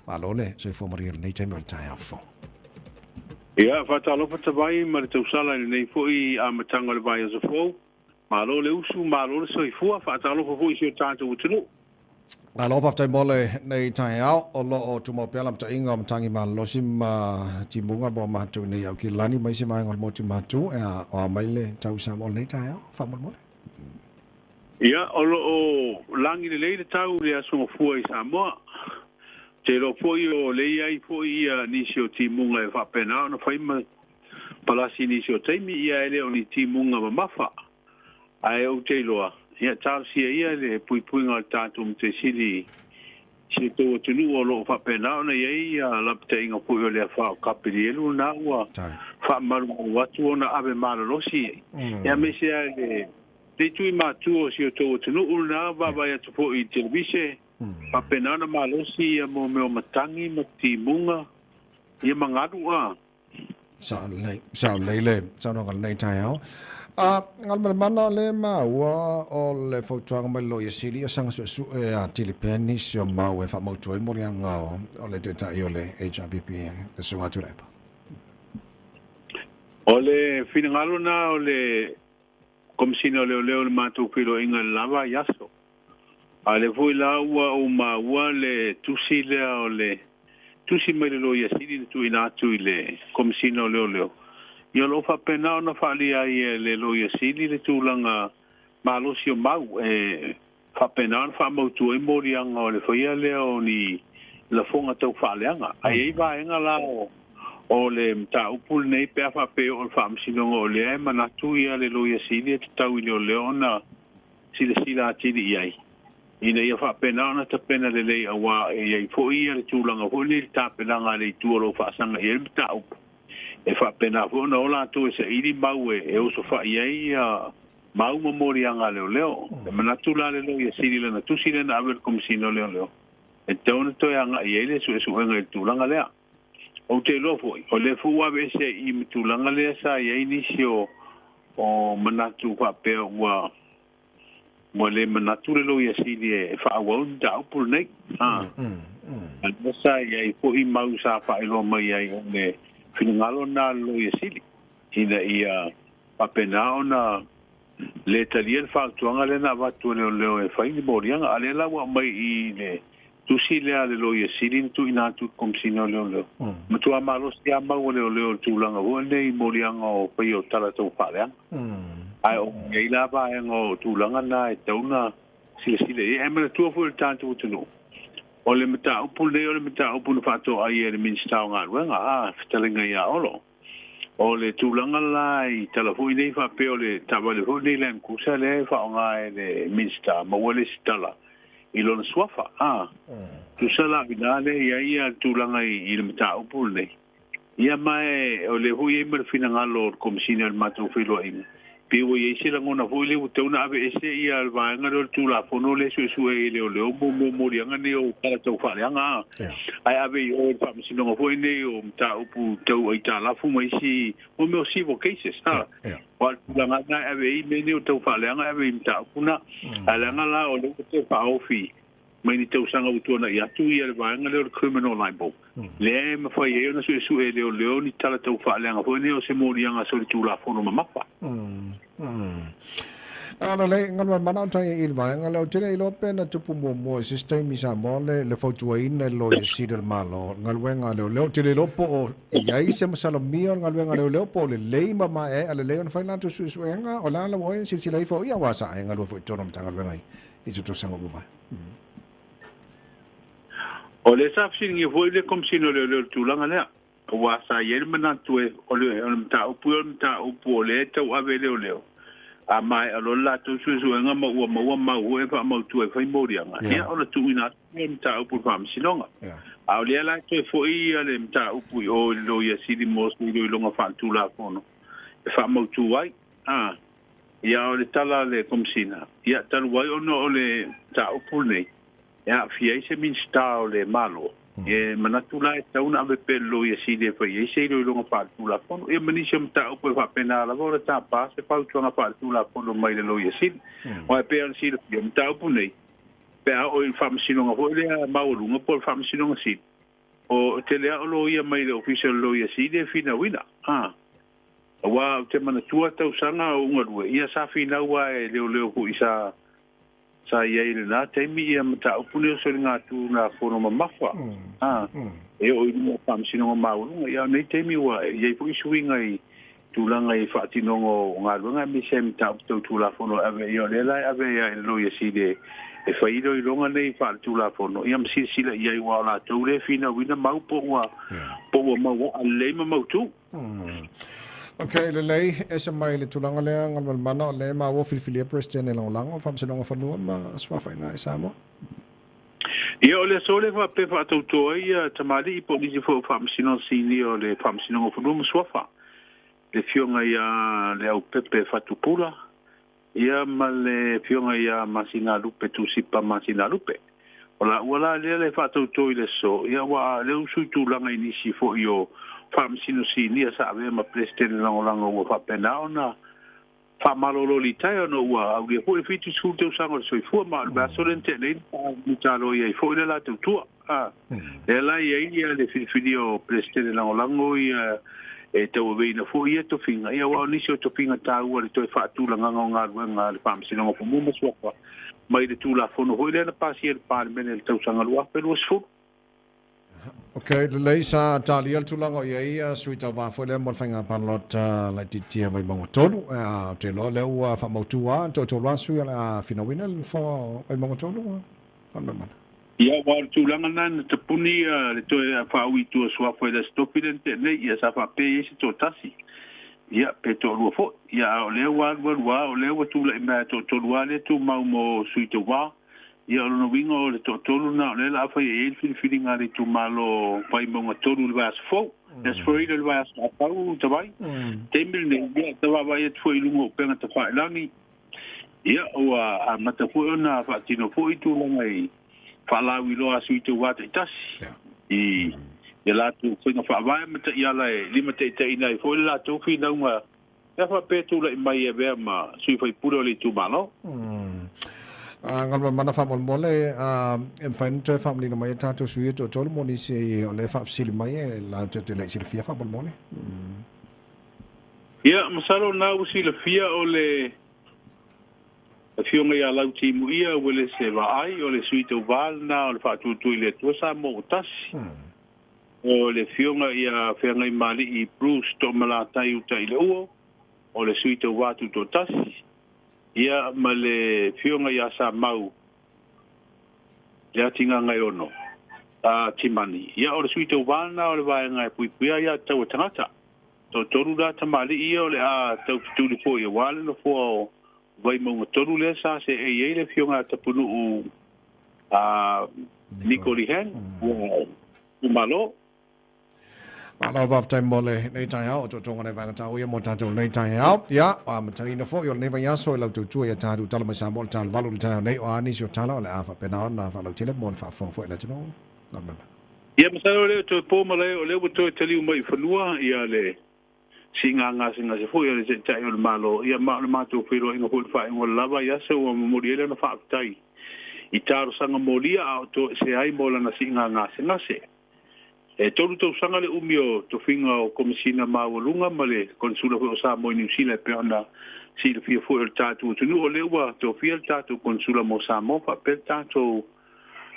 Malo le soifua manuia i lenei taimi o le taeao fou. Ia, faatalofa tavai ma le tausala i lenei foi amataga o le vaiaso fou. Malo le usu, malo le soifua, faatalofa foi i si o tatou atunuu. Malo faafetai mo lenei taeao. O lo o tumau pea lamataʻiga o matagi malolosi ma timuga mo matou nei Aukilani ma isi vaega o le motu matu. E a, o a mai le tau i Samoa i lenei taeao, faamolemole? Ia, o lo o lagi lelei le tau i le Aso Gafua i Samoa. Ou te iloa foi o lea e i ai foi ia nisi o timuga e faapena ona fai ma palasi i nisi o taimi, ia e le o ni timuga mamafa. Ae ou te iloa, ia talosia ia le puipuiga o le tatou Matai Sili i si o tou atunuu o lo o faapena ona i ai ia lapataiga foi o le afa o Kapelielu lena ua faamalumalu atu ona ave malolosi aemaise lava i le itu i matua o si o tou atunuu lena vaavaai atu foi i le televise faapena ona malosi ia mo mea o matagi ma timuga ia ma galu a. Sao lelei, sao lelei le saunoaga i lenei taeao. A, Galumalemana le maua o le fautuaga mai le Loia Sili ia saga suesue atili pea nisi o mau e faamautu ai moliaga o le Taitai o le HRPP le Susuga Tuilaepa. O le finagalo lena o le Komesina o Leoleo i le matou feiloaiga i le la vaiaso. A o lea foi la ua ou maua le tusi lea o le tusi mai le Loia Sili na tuuina atu i le Komesina o Leoleo, ia o lo o faapena ona faaalia ai e le Loia Sili le tulaga malosi o mau e faapena ona faamautu ai moliaga o le faia lea o ni lafoga tau faaleaga. Ae i ai vaega la o le mataupu lenei pe a faapea e oo i le Faamasinoga o lea e manatu ia le Loia Sili e tatau i leoleo ona silasila atili i ai, ina ia faapena ona tapena lelei aua e i ai foi le tulaga foi lenei i le tapenaga a le itu o lo o faasaga i ai le mataupu, e faapena foi ona o latou e saili mau e osofai ai mau ma moliaga a leoleo. E manatu la le Loia Sili i lana tusi lea na ave i le Komesina o Leoleo, e tatau ona toe agai i ai le suesuega i le tulaga lea. Ou te iloa foi, o lea foi ua aveese ai i i ma tulaga lea sa i ai nisi o o manatu faapea ua ua le manatu le Loia Sili e faaauau le mataupu lenei. A lea sa i ai foi mau sa faailoa mai ai o le finagalo lena o le Loia Sili ina ia faapena ona le talia le fautuaga lea na avatu e leoleo e fai ni moliaga, a o lea la ua aumai i le tusi lea a le Loia Sili na tuuina atu i le Komesina o Leoleo. Matua malosi lava mau a leoleo i le tulaga foi lenei i moliaga o faia o tala tau faaleaga. Ae o i ai la vaega o tulaga na e tatau ona silasila i ai. Ae manatua foi e le tatou atunuu, o le mataupu lenei o le mataupu na faatoai e le Minisita o Galuega, a, fetalaiga ia Olo. O le tulaga la i tala foi nei faapea o le taavale foi nei Land Cruiser lea e faaaoga e le Minisita maua le isi tala i lona suafa. A, tusa la o i ina lea e i ai le tulaga i le mataupu lenei. Ia ma e o lea foi e i ai ma le finagalo o le Komesina o le matou feiloaiga, pei ua i ai se lagona foi lea ua tatau ona aveese ia le vaega lea o le Tulafono lea e suesue ai e leoleo mo moliaga nei o tala tau faaleaga, ae ave i o i le Faamasinoga foi nei o mataupu tau aitalafu ma isi mo mea o civil cases. Aua o le tulaga lena e ave ai mea nei o tau faaleaga e ave i mataupu na. Ae leaga la o lea ua toe faaofi mai ni tausaga ua tuanai atu ia le vaega lea o le criminal libel, lea e mafai ai ona suesue e leoleo ni tala tau faaleaga foi nei o se moliaga solitulafono mamafa. Ana lei galuemalemana o tai i le vaega lea, ou te le iloa pe na tupu muamua i se isi taimi i Samoa le le fautuaina e le Loia Sili o le Malo le galuega a leoleo. Ou te le iloa po o i ai se masalomia o le galuega a leoleo po o lelei ma maeaea lelei ona fai latou suesuega. O le a lau oe silasila ifo ia aua sa e galue foi i totonu o le Matagaluega i i se tausaga ua mavae. O lea sa fesiligia foi le Komesina o Leoleo i le tulaga lea, aua sa i ai le manatu e, o le, o le mataupu ia o le mataupu o lea e tauave e leoleo, a maea loa le latou suesuega ma ua maua mau foi e faamautu ai fai moliaga, ia ona tuuina atu lea o le mataupu i le Faamasinoga. A o lea la e toe foi le mataupu i o i le Loia Sili mo se iloiloga faaletulafono e faamautu ai. A. Ia, o le tala a le Komesina, ia, talu ai ona o le mataupu lenei e aafia ai se Minisita o le Malo, e manatu la e tatau ona ave pea i le Loia Sili e fai ai se iloiloga faaletulafono. Ia ma nisi o mataupu e faapena lava ona tapa se fautuaga faaletulafono mai le Loia Sili. Aua e pei ona silafia, o mataupu nei, pe a oo i le Faamasinoga foi lea maualuga po o le Faamasinoga Sili, O te lea o loia mai le ofisa o le Loia Sili e finauina. Auā ou te manatua tausaga o ugalue, ia sa finau a e leoleo foi sa sa i ai i lena taimi ia mataupu nei o soligatulafono mamafa. E oo i luma o Faamasinoga Maualuga. Ia o nei taimi ua i ai foi suiga i tulaga i faatinoga o galuega aemaise ai mataupu tau Tulafono e ave ia o lea la e ave ai i le Loia Sili e fai iloiloga nei faaletulafono ia ma silasila i ai aua o latou lea e finauina mau po ua po ua mauaa lelei ma mautu. Ok, lelei, ese mai le tulaga lea Galumalemana o lea e maua filifilia Peresetene Lagolago o Faamasinoga Fanua ma Suafa i ina i Samoa. Ia, o le aso lea faapea faatauto ai ia tamalii po o nisi foi o Faamasinoga Sinia o le Faamasinoga o Fanua ma Suafa, le Afioga ia Leaupepe Fatupula, ia ma le Afioga ia Masinalupe Tusipa Masinalupe. O laua la lea le faatauto i le aso, ia ua lea ua sui tulaga i nisi foi o Faamasino Sinia sa avea ma Peresetene Lagolago ua faapena ona faamalolo litaea ona ua aulia foi le 70 tausaga o le soifua ma o le vaiaso lea na tea nei na faamutalo ai foi le latou tua. Lea la e i ai ia le filifilia o Peresetene Lagolago ia e tauaveina foi ia tofiga, ia aua o nisi o tofiga taua i le toe faatulagaga o galuega a le Faamasinoga o Fanua ma Suafa mai le Tulafono foi lea na pasia e le Palemene i le tausaga 2020. Ok, lelei sa talia le tulaga o i ai ia sui tauva foi lea mo le faiga palota laitiiti a Vaimauga 3. Ou te iloa lea ua faamautu lava toatolu lava sui o le a finauina le nofoa o Vaimauga 3. Faamolemole. Ia, aua o le tulaga lena na tapuni le toe faaui i tua suafa i le Aso Tofi lea na tea nei, ia sa faapea i ai se toatasi, ia, pe toalua foi. Ia, a o lea ua alualu lava, o lea ua tulai mai lava e toatolu lava lea e tumau mo sui tauva. Ia, o lona uiga o le toatolu lena o lea o le a fai i ai le filifiliga a le itumalo o Vaimauga 3 i le vaiaso fou. Le Aso Faraile o le vaiaso a pau Tavai. Taimi lenei, ia, ta vaavaai atu foi i luga o upega tafailagi, Ia, ua amata foi ona faatino foi tulaga i faalauiloa a sui tauva taitasi i ia latou faiga faavae ma taiala e limataitaiina ai foi le latou finauga pe a faapea e tulai mai e avea ma sui faipule o le itumalo. Galumalemana faamolemole, e mafai ona toe faamanino mai e tatou sui e toatolu mo nisi o lea e faafesili mai e latou te le i silafia faamolemole. Ia, masalo o lena ua silafia o le Afioga ia Lautimuia Uelese Vaai, o le sui tauva lena o le Faatuatua i le Atua Samoa ua Tasi. O le Afioga ia Feagaimali'i Bruce Toomalatai Utaileuo, o le sui tauva tutoatasi. Ia, ma le Afioga ia Samau Leatigagaiono Timani. Ia, o le sui tauva lena o le vaega e puipuia aia tatau a tagata. Toatolu la tamalii ia o le a tau fetuli foi aua le nofoa o Vaimauga 3 lea sa seei ai le Afioga ia Tapunuu a Niko Lee Hang, ua Malo. Malo faafetai mo lenei taeao o tootoga o le vaega taua ia mo tatou lenei taeao. Ia, a amataina foi o lenei vaiaso e lau tautua ia tatou tala mai Samoa o le tala valu i le taeao nei o a nisi o tala o le a faapena ona faalautele mo le faafofoga foi a le atunuu. Faamolemole. Ia masalo e le o toe po malae o lea ua toe taliu mai i fanua ia le siiga gasegase foi a le Taitai o le Malo, ia ma o le matou feiloaiga foi i le faaiuga o le la vaiaso ua momoli ai lana faafetai i talosaga molia a o toesea ai mo lana siiga gasegase. E tolu tausaga le umi o tofiga o Komesina Maualuga ma le Konesula foi o Samoa i Niu Sila e pei ona silafia foi o le tatou atunuu o lea ua tofia le tatou Konesula mo Samoa faapea le tatou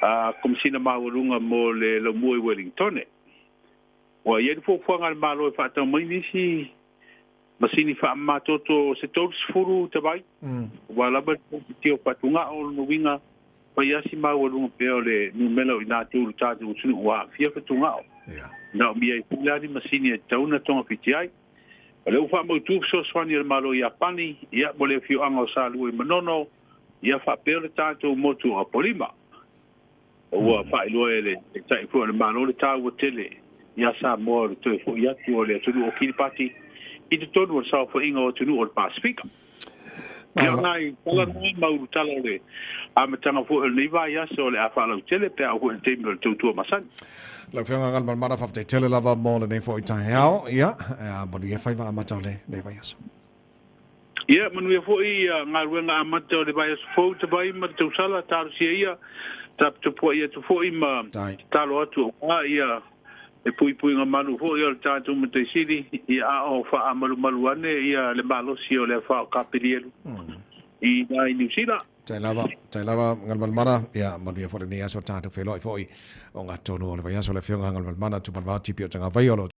a Komesina Maualuga mo le Laumua i Welingtone. Ua i ai le fuafuaga a le Malo e faatau mai nisi masini faamamatoto se 30 tavai, ua lava le quantity o fatugao, o lona uiga, fai lava si maualuga pea o le numera o i latou i lo tatou atunuu ua aafia fatugao. Manaomia ai foi la ni masini e tatau ona togafiti ai. O lea ua faamautu fesoasoani a le Malo o Iapani, ia, mo le afioaga o Salua i Manono, ia faapea le tatou motu o Apolima. Ua faailoa e le Taitai foi o le Malo le taua tele ia Samoa o le toe foi atu o le atunuu o Kiripati i totonu o le saofaiga o atunuu o le Pasefika. Ia o nai tala na ma ulutala o le amataga foi o lenei vaiaso o le a faalautele pe a oo foi i le taimi o le tautua masani. Lau Afioga Galumalemana, faafetai tele lava mo lenei foi taeao. Ia, manuia faiva amata o lenei vaiaso. Ia, manuia foi galuega amata o le vaiaso fou Tavai ma le tausala, talosia ia, taputapuai atu foi ma tatalo atu aua ia E puipuiga malu fo'i o le tatou Mataisili, ia a o fa'amalumalu ane ia le malosi o le afa o Kapelielu i nai Niusila. Tai lava, tai lava Galumalemana, ia manuia foi lenei aso tatou feiloai foi o gatonu o le vaiaso le afioga Galumalemana Tupumanuvao Tipi o Tagavai o lo.